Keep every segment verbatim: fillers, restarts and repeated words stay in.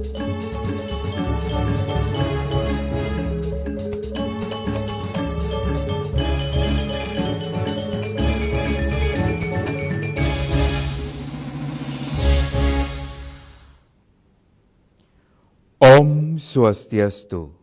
Om Swastiastu.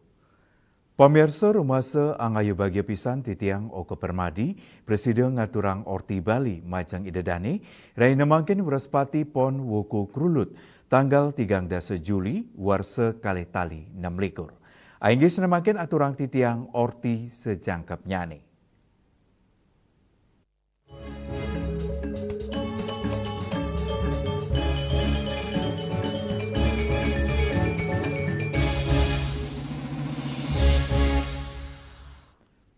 Pamirsa, rumasa angayu bagia pisan titiang Oka Permadi, prasida ngaturang orti Bali majeng Ida Dane, rahina mangkin Wrespati Pon wuku Krulut, tanggal tigang dasa Juli, warsa kalih tali nem likur. Inggih, sane mangkin aturang titiang orti sajangkepnyane.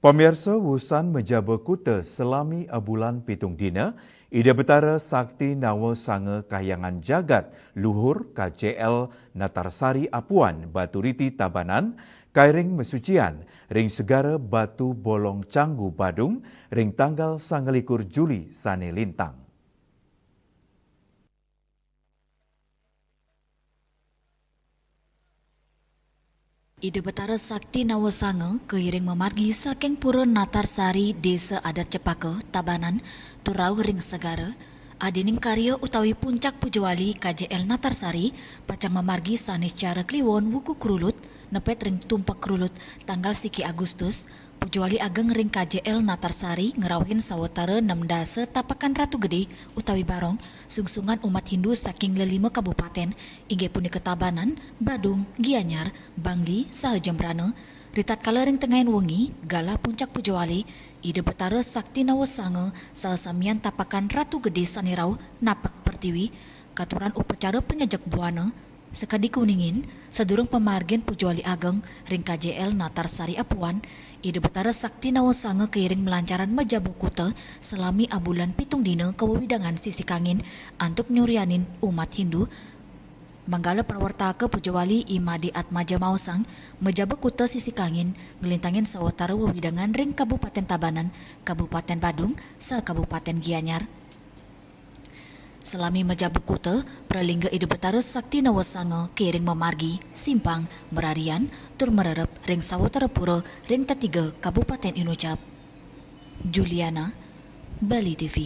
Pamirsa, wusan majaba kuta salami abulan pitung dina, Ida Betara Sakti Nawa Sanga Kahyangan Jagat Luhur K J L Natarsari Apuan Baturiti Tabanan kairing masucian ring Segara Batu Bolong Canggu Badung ring tanggal sangalikur Juli sane lintang. Ida Betara Sakti Nawa Sanga kairing mamargi saking Pura Natarsari, Desa Adat Cepaka, Tabanan, tur rauh ring segara, adining karya utawi puncak pujawali K J L Natarsari pacang mamargi sane cara kliwon wuku Krulut, nepet ring Tumpek Krulut, tanggal siki Agustus, pujawali ageng ring K J L Natarsari ngrauhin sawatara nem dasa tapakan Ratu Gede utawi Barong, sungsungan umat Hindu saking lelima kabupaten, inggih punika Tabanan, Badung, Gianyar, Bangli, saha Jembrana, ritatkala ring tengahin wengi, galah puncak pujawali, Ida Betara Sakti Nawa Sanga saha samian tapakan Ratu Gede sane rauh napak pertiwi, katuran upacara panyejek buana, sakadi kuningin, sadurung pamargin pujawali ageng ring K J L Natarsari Apuan, Ida Betara Sakti Nawa Sanga kairing malancaran majaba kuta salami abulan pitung dina kawewidangan sisi kangin antuk nyuryanin umat Hindu. Manggala prawartaka pujawali I Made Atmaja maosang, majaba kuta sisi kangin nglintangin sawatara wewidangan ring Kabupaten Tabanan, Kabupaten Badung, saha Kabupaten Gianyar. Salami majaba kuta, pralingga Ida Betara Sakti Nawa Sanga kairing mamargi, simpang, mararian, tur marerep ring sawatara pura ring tetiga Kabupaten Inucap. Juliana, Bali T V.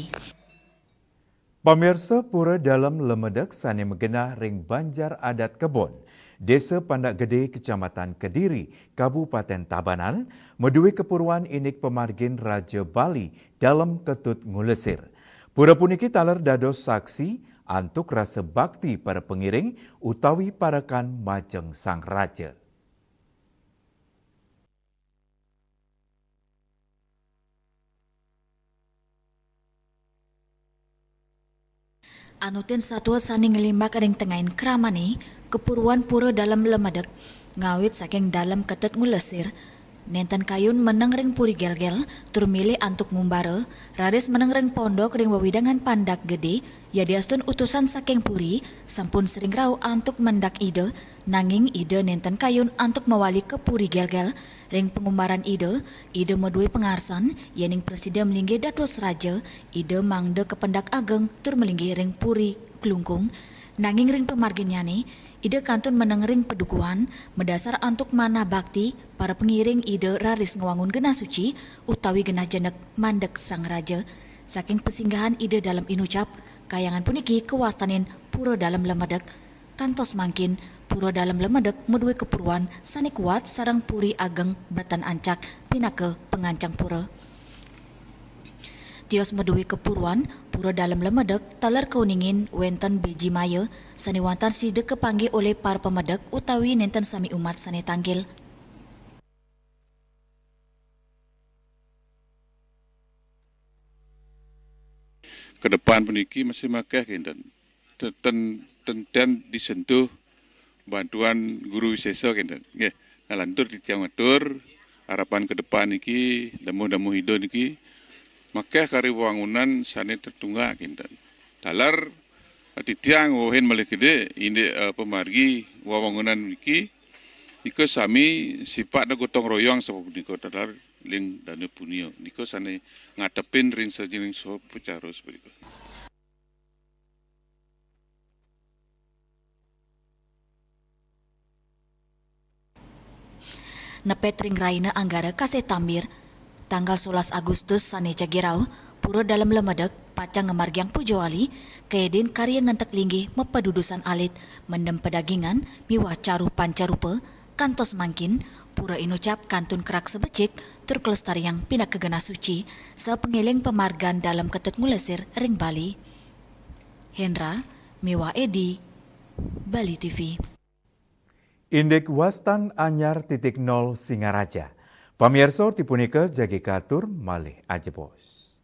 Pamirsa, Pura Dalem Lemedek sane magenah ring Banjar Adat Kebon, Desa Pandak Gede, Kecamatan Kediri, Kabupaten Tabanan, madue kapuruan indik pamargin Raja Bali Dalem Ketut Ngulesir. Pura puniki taler dados saksi antuk rasa bakti para pangiring utawi parekan majeng Sang Raja. Anutin satua sane nglimbak ring tengahing kramane, kapuruan Pura Dalem Lemedek, ngawit saking Dalem Ketut Ngulesir, nenten kayun meneng ring Puri Gelgel, tur milih antuk ngumbara, raris meneng ring pondok ring wewidangan Pandak Gede, yadiastun utusan saking puri, sampun sering rauh antuk mendak Ida, nanging Ida nenten kayun antuk mawali ka Puri Gelgel. Ring pangumbaran Ida, Ida madue pangarsan, yening prasida malinggih dados raja, Ida mangda kapendak ageng tur malinggih ring Puri Klungkung. Nanging ring pamarginnyane, Ida kantun meneng ring padukuhan, madasar antuk manah bakti, para pangiring Ida raris ngwangun genah suci, utawi genah jenek mandek Sang Raja. Saking pasinggahan Ida Dalem Inucap, kahyangan puniki kawastanin Pura Dalem Lemedek. Kantos mangkin, Pura Dalem Lemedek madue kapuruan sane kuat sareng Puri Ageng Batan Ancak pinaka pangancang pura. Tios madue kapuruan, Pura Dalem Lemedek taler kauningin wenten beji maya sane wantah sida kapanggih olih para pamedek utawi nenten sami umat sane tangkil. Ke depan puniki masih makeh kinten. Ten-, ten-, tenten disentuh bantuan guru wisesa kinten. Nggih, nah, lantur titiang matur, harapan ke depan niki, damuh-damuh Ida niki, makeh kari wangunan sane tetunggak kinten. Taler titiang wewehin malih gede, indik, eh, pamargi wewangunan niki, nika sami sipat gotong royong sapunika taler ring dana punia. Nika sane ngatepin ring sajeroning saha pucara sapunika. Nepet ring raina Anggara kasih tambir, tanggal solas Agustus sane jagi rauh, pura Dalem Lemedek pacang ngamargiang puja wali, kaedin karya ngentek linggih mapadudusan alit, mendem padagingan miwah caru pancarupa, kantos mangkin pura inucap kantun keraksa becik tur kalestariang pinaka genah suci, sapangeling pamargan Dalem Ketut Ngulesir ring Bali. Hendra miwah Edi, Bali T V. Indik wastan anyar titik nol Singaraja. Pamiarsa, orti punika jagi katur malih ajebos.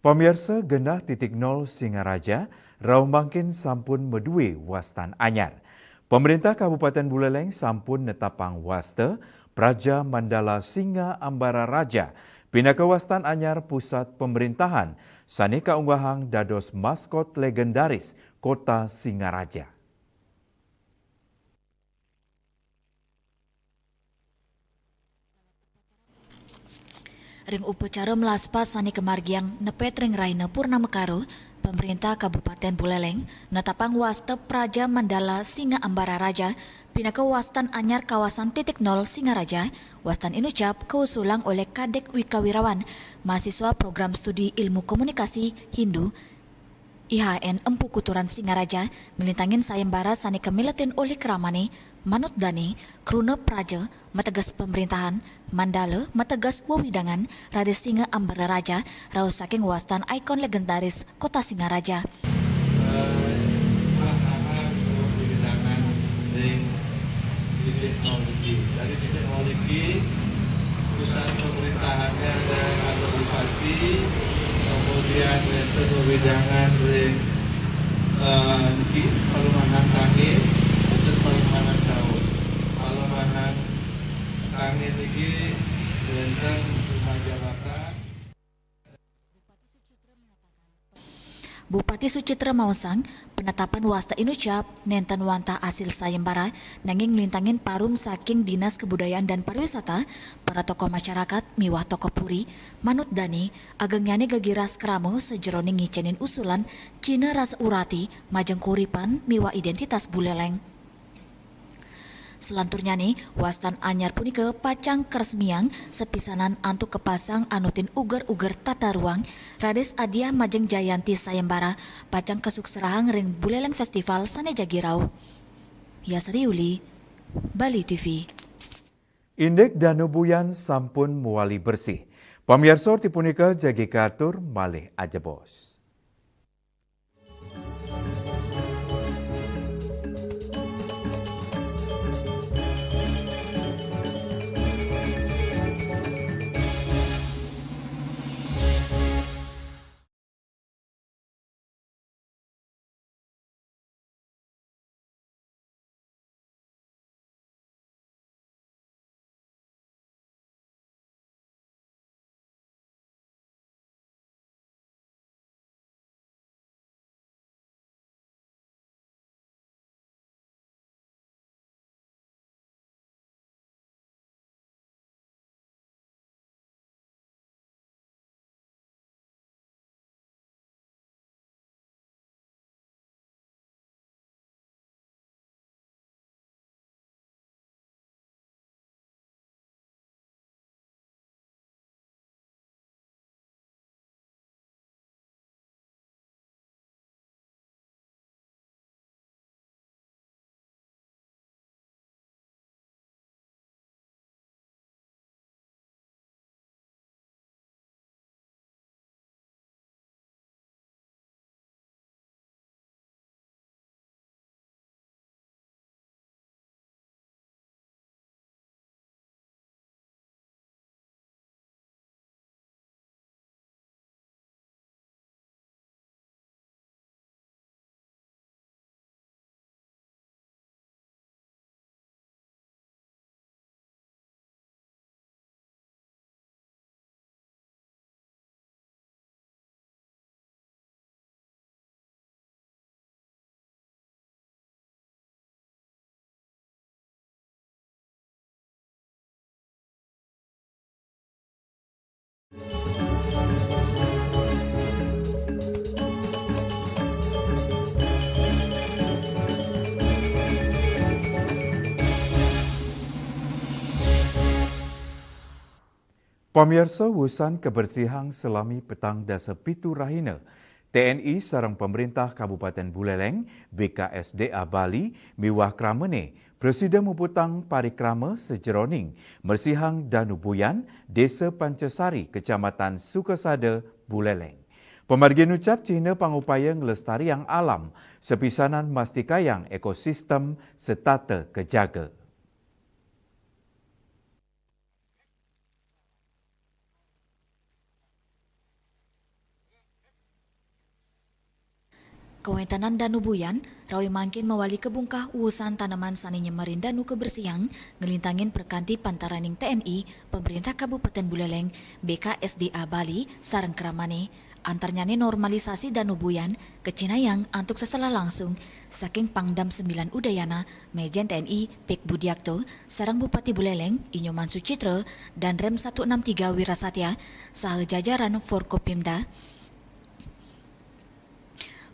Pamiarsa, genah titik nol Singaraja rauh mangkin sampun madue wastan anyar. Pamrentah Kabupaten Buleleng sampun netapang wasta Praja Mandala Singa Ambara Raja pinaka wastan anyar pusat pamrentahan, sane kaunggahang dados maskot legendaris Kota Singaraja. Ring upacara mlaspa sane kamargiang nepet ring rahina Purnama Karo, Pamrentah Kabupaten Buleleng netapang wasta Praja Mandala Singa Ambara Raja pinaka wastan anyar kawasan titik nol Singaraja, wastan inucap kausulang olih Kadek Wika Wirawan, mahasiswa Program Studi Ilmu Komunikasi Hindu, I H N Empu Kuturan Singaraja, nglintangin sayembara sane kamiletin olih kramane, manut dane, kruna praja, mateges pamrentahan, mandala, mateges wewidangan, raris singa ambara raja, rauh saking wastan ikon legendaris Kota Singaraja. Eh, sembah tangan untuk wewidangan ring titik nol niki. Dari titik nol niki, pusat pemerintahannya ada kantor bupati, kemudian wenten wewidangan ring, eh, niki, Palumahan Tange, wenten Palumahan Taun. Palumahan Tange niki wenten rumah jabatan. Bupati Sucitra maosang, penetapan wasta inucap nenten wantah asil sayembara, nanging nglintangin parum saking Dinas Kebudayaan dan Pariwisata, para tokoh masyarakat miwah tokoh puri, manut dane, agengnyane gegiras krama sajeroning ngicenin usulan cina rasa urati majeng kauripan miwah identitas Buleleng. Salanturnyane, wastan anyar punika pacang karesmiang sapisanan antuk kapasang anutin uger-uger tata ruang, raris adiah majeng jayanti sayembara pacang kasuksrahang ring Buleleng Festival sane jagi rauh. Yasri Uli, Bali T V. Indik Danu Buyan sampun muali bersih. Pamiarsa, orti punika jagi katur malih ajebos. Pamiarsa, wusan kebersihang salami petang dasa pitu rahina, T N I sareng Pamréntah Kabupatén Buleleng, B K S D A Bali, miwah kramané prasida muputang parikrama sajeroning mersihang Danu Buyan, Désa Pancasari, Kecamatan Sukasada, Buleleng. Pamargi nucap cihna pangupaya nglestariang alam, sapisanan mastikayang ékosistem setata kajaga. Kawéntenan Danu Buyan rawi mangkin mawali kabungkah wusan taneman sané nyemerin danu kabersihang, nglintangin prakanti pantaraning T N I, Pamréntah Kabupatén Buleleng, B K S D A Bali, sareng kramané. Antarnyané normalisasi Danu Buyan kacinayang antuk sesela langsung saking Pangdam sembilan Udayana, Méjén T N I Pik Budiakto, sareng Bupati Buleleng, I Nyoman Sucitra, Danrem satu enam tiga Wirasatya, saha jajaran Forkopimda.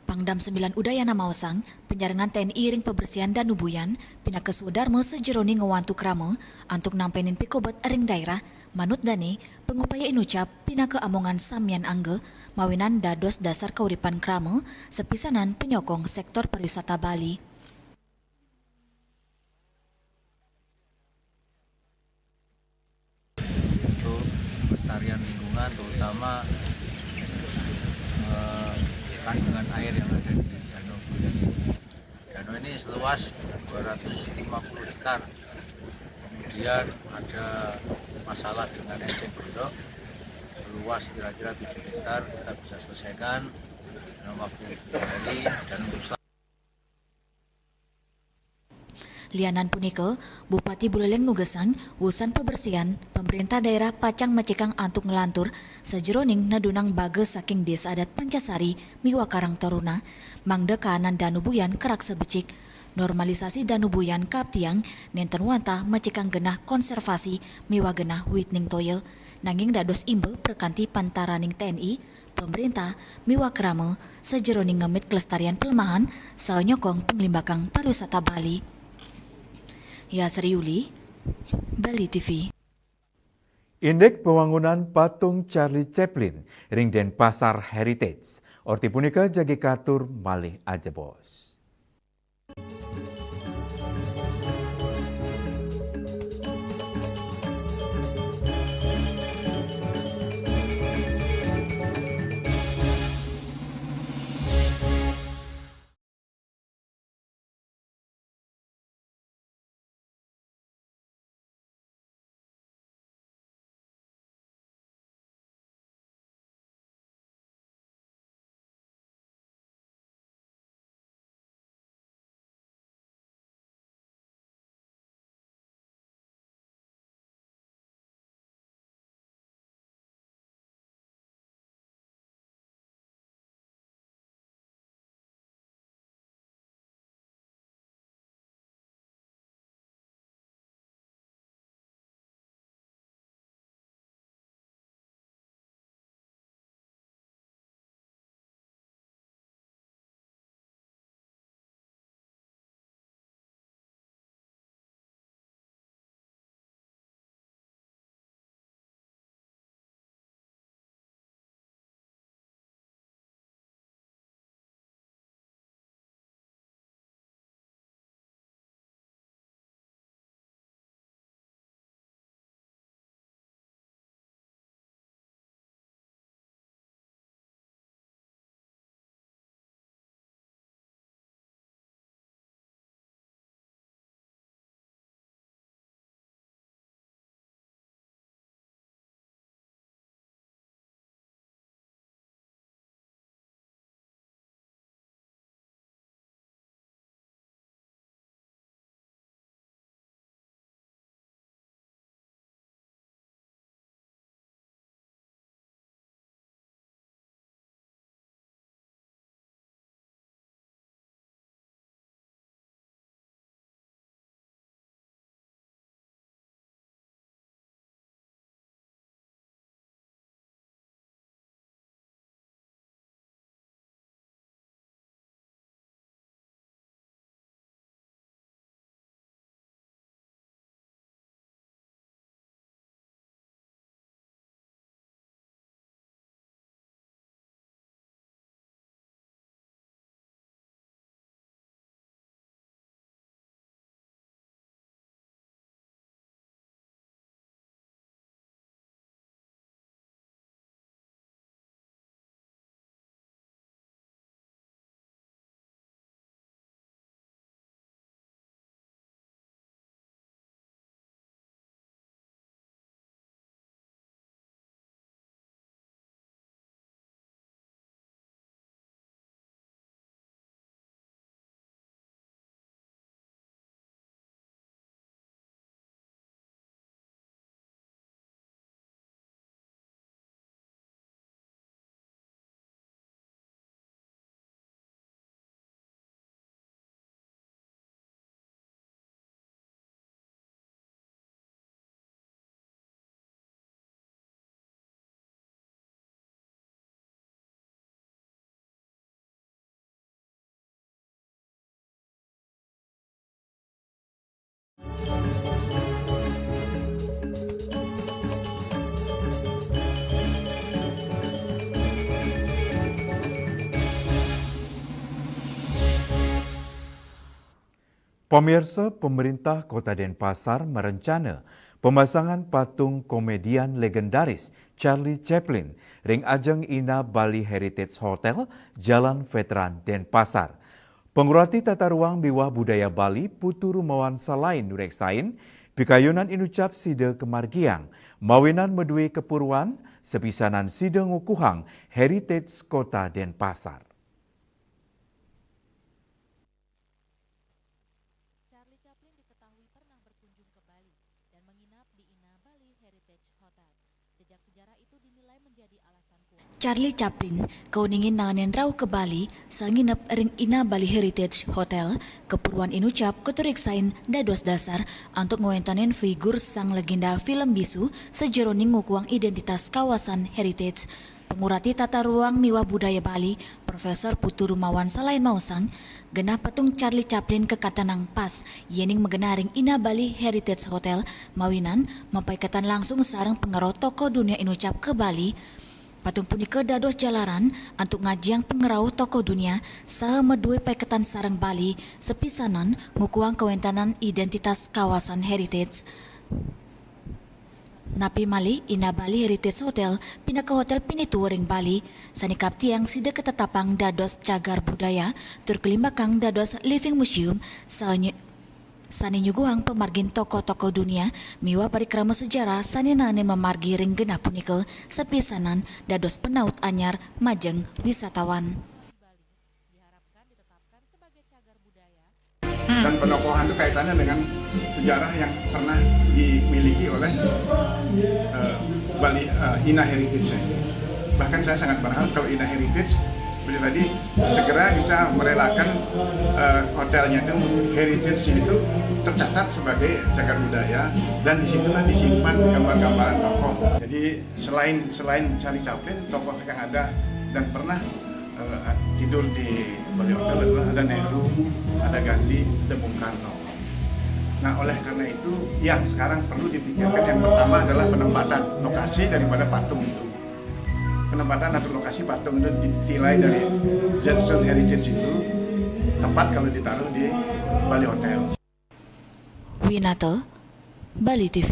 Pangdam sembilan Udayana maosang, panyarengan T N I ring pabersihan Danu Buyan pinaka swadarma sajeroning ngwantu krama antuk nampénin pikobet ring daérah. Manut dané, pangupaya inucap pinaka amongan samian angga, mawinan dados dasar kauripan krama, sapisanan panyokong séktor pariwisata Bali. Untuk pelestarian lingkungan, terutama, eh, kandungan air yang ada di Danau Buyan ini. Danau ini seluas dua ratus lima puluh hektar. Kemudian ada masalah dengan eceng gondok, seluas kira-kira tujuh hektar, kita bisa selesaikan dalam waktu tiga hari. Dan untuk Lianan punika, Bupati Buleleng nugesang, wusan pabersihan, pamréntah daérah pacang macikang antuk nglantur sajeroning nedunang baga saking Désa Adat Pancasari miwah Karang Taruna, mangda kaanan Danu Buyan karaksa becik. Normalisasi Danu Buyan kaaptiang nénten wantah macikang genah konservasi miwah genah witning toya, nanging dados imba prakanti pantaraning T N I, pamréntah miwah krama sajeroning ngemit kelestarian palemahan saha nyokong panglimbakang pariwisata Bali. Yasri Yuli, Bali T V. Indik pawangunan patung Charlie Chaplin ring Denpasar Heritage. Orti punika jagi katur malih ajebos. Pemirsa, pemerintah Kota Denpasar merencana pemasangan patung komedian legendaris Charlie Chaplin ring ajeng Ina Bali Heritage Hotel, Jalan Veteran, Denpasar. Pengurati tata ruang miwah budaya Bali Putu Rumawan Salain nureksain, pikayunan inucap sida kamargiang, mawinan madue kepurwan, sepisanan sida ngukuhang Heritage Kota Denpasar. Charlie Chaplin diketahui pernah berkunjung ke Bali dan menginap di Ina Bali Heritage Hotel. Jejak sejarah itu dinilai menjadi alasan kuat. Charlie Chaplin kauningin nanganin rauh ke Bali, saha nginep ring Ina Bali Heritage Hotel, kepurwan inucap katureksain dados dasar antuk ngwentanin figur sang legenda film bisu sajeroning ngukuhang identitas kawasan heritage. Pengurati tata ruang miwah budaya Bali, Profesor Putu Rumawan Salain maosang, genah patung Charlie Chaplin kakatenang pas yening magenah ring Ina Bali Heritage Hotel, mawinan mapaiketan langsung sareng pangrauh tokoh dunia inucap ke Bali. Patung punika dados jalaran antuk ngajiang pangrauh tokoh dunia saha madue paiketan sareng Bali, sepisanan ngukuhang kawentanan identitas kawasan heritage. Napi malih, Ina Bali Heritage Hotel pinaka hotel pinih tua ring Bali, sane kaptiang sida katetapang dados cagar budaya tur kalimbakang dados living museum, sane, sane nyuguhang pamargin tokoh-tokoh dunia miwah parikrama sejarah sane naenin mamargi ring genah punika, sepisanan dados panaut anyar majeng wisatawan. Dan penokohan itu kaitannya dengan sejarah yang pernah dimiliki oleh uh, Bali uh, Ina Heritage. Bahkan saya sangat berharap kalau Ina Heritage seperti tadi segera bisa merelakan uh, hotelnya itu heritage itu tercatat sebagai cagar budaya dan disitulah disimpan gambar-gambaran tokoh. Jadi selain selain Charlie Chaplin, tokoh yang ada dan pernah uh, tidur di Bali Hotel adalah ada Nehru, ada Gandhi, ada Bung Karno. Nah, oleh karena itu yang sekarang perlu dipikirkan yang pertama adalah penempatan lokasi daripada patung itu. Penempatan atau lokasi patung itu ditilai dari Jetson Heritage itu tepat kalau ditaruh di Bali Hotel. Winata, Bali T V.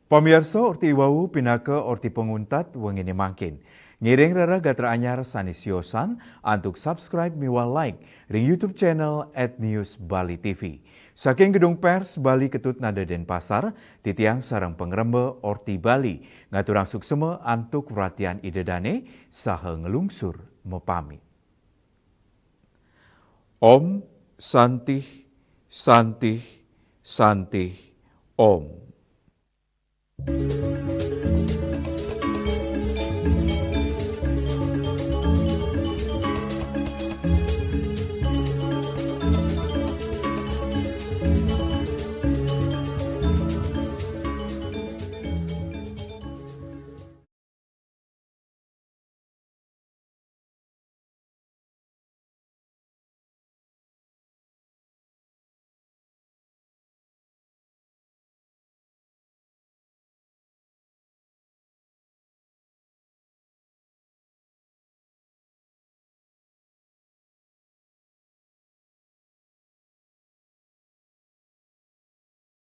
Pamirsa, orti iwau pinaka orti panguntat wengine mangkin. Ngiring rereh gatra anyar sane siosan antuk subscribe miwah like ring YouTube channel at News Bali T V. Saking Gedung Pers Bali Ketut Nada Denpasar, titiang sareng pangremba Orti Bali ngaturang suksema antuk ratian Ida Dane saha nglungsur mapamit. Om Santih Santih Santih Om.